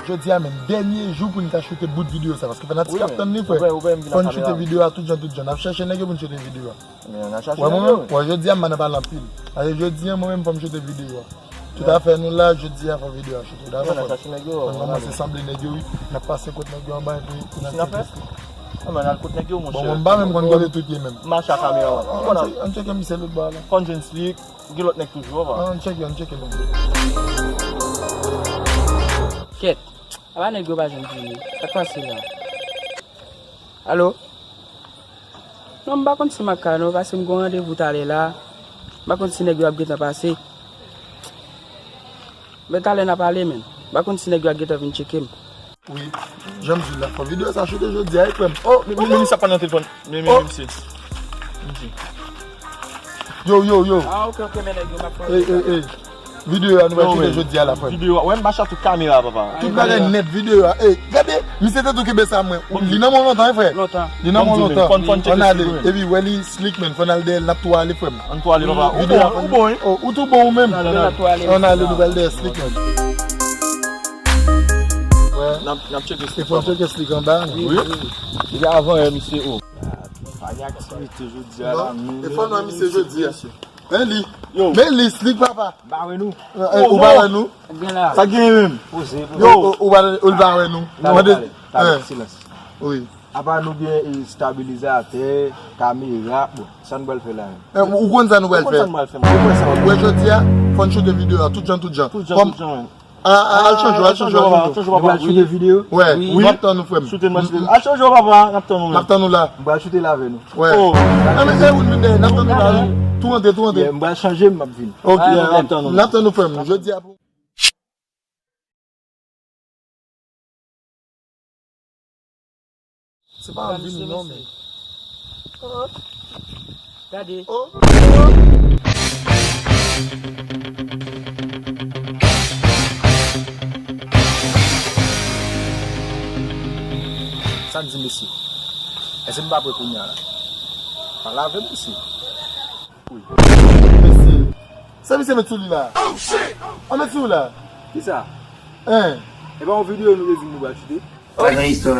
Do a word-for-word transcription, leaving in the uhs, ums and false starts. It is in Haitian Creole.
Jodi a menm, dènye jou pou n ka choute bout videyo sa, paske fanatik ap tann li, frè. Fò n choute videyo a tout jan, tout jan. N ap chèche nèg yo pou n choute videyo a. Wè, mwen menm, wè, jodi a m pa nan pale anpil. Paske jodi a, mwen menm, fò m choute videyo a. Tout afè nou la, jodi a, fò videyo a choute. Dakò, frè m? N ap kòmanse sanble nèg yo, wi. N ap pase kot nèg yo anba, epi pou n al tcheke slik. Bon, mwen m pa menm konn kote tout ye menm. Mache a kamera. Ann tcheke misye lòt bò a la. Fò n jwenn slik. Gen lòt nèg toujou, papa. Ann tcheke, ann tcheke, non. Kèt, apa nèg yo pa janm vini? Sa k pase la? Alo? Non, m pa konn si m ap ka non, paske m gen yon randevou talè la. M pa konn si nèg yo ap gentan pase. Men talè n a pale, menn. M pa konn si nèg yo ap gentan vin tcheke m. Wi, jan m di w la, fò videyo sa choute jodi a, wi, frè m. Oh, men, men, men, misye ap pale nan telefòn. Men, men, men, misye. Yo, yo, yo. Ah, ok, ok, men nèg yo, m ap fè. Ey, ey, ey. Videyo a nou pral choute jodi a la, frè m. Videyo a, wè, m mache ak tout kamera, papa. Tout bagay nèt, videyo a. Ey, gade, misye te tou kenbe sa mwen. Li nan men w lontan, wi, frè. Li nan men w lontan. Ann ale. Epi, wè li slik, menn. Fò n al dèyè l, n ap tou ale, frè m. Ann tou ale, papa. Ou bon, ou bon, wi. Oh, ou tou bon, ou menm. Ann ale, nou pral dèyè slik, menn. Wè. N ap, n ap tcheke slik, papa. E fò n tcheke slik anba, wi. Wi. Depi avan yè, misye, oh. Pa gen aktivite jodi a la, non. E fò nou wè misye jodi a. Men li. Yo. Men li, slik papa. Ba wè nou. Eh, ou pa wè nou? Gen la. Sa gen menm? Poze, poze. Yo, ou, ou pa, ou pa wè nou. Talè, talè, talè, silans. Wi. Apa nou gen, eh, estabilizatè, kamera, bon, sa nou pral fè la menm? Eh, ou konn sa nou pral fè? Ou konn sa nou pral fè, man. Ou wè jodi a, fò n choute videyo a, tout jan, tout jan. Tout jan, tout jan, menm. A, a, al chanje, al chanje, al chanje. Nou pral choute videyo? Wè, m ap tann ou, frè m. Choute, m pral choute. Al chanje, papa, n ap tann ou menm. M ap tann ou la. M pral choute la avè nou. Wè. Oh. Nan men se ou vin dèyè, n ap tann ou la, wi. Tou rantre, tou rantre. Yeah, m pral chanje, m ap vin. Ok. Yeah, n ap tann ou. N ap tann ou, frè m. Jodi a pou Se pa anvi nou non, men. Oh. Gade. Oh. Sa n di, mesye? Èske m pa pre kounye a la? Pale avè m, mesye. Mesye. Sa misye met sou li la? An met sou la? Kisa? Hein? E pa yon videyo nou te di nou pral choute? Sa gen istwa.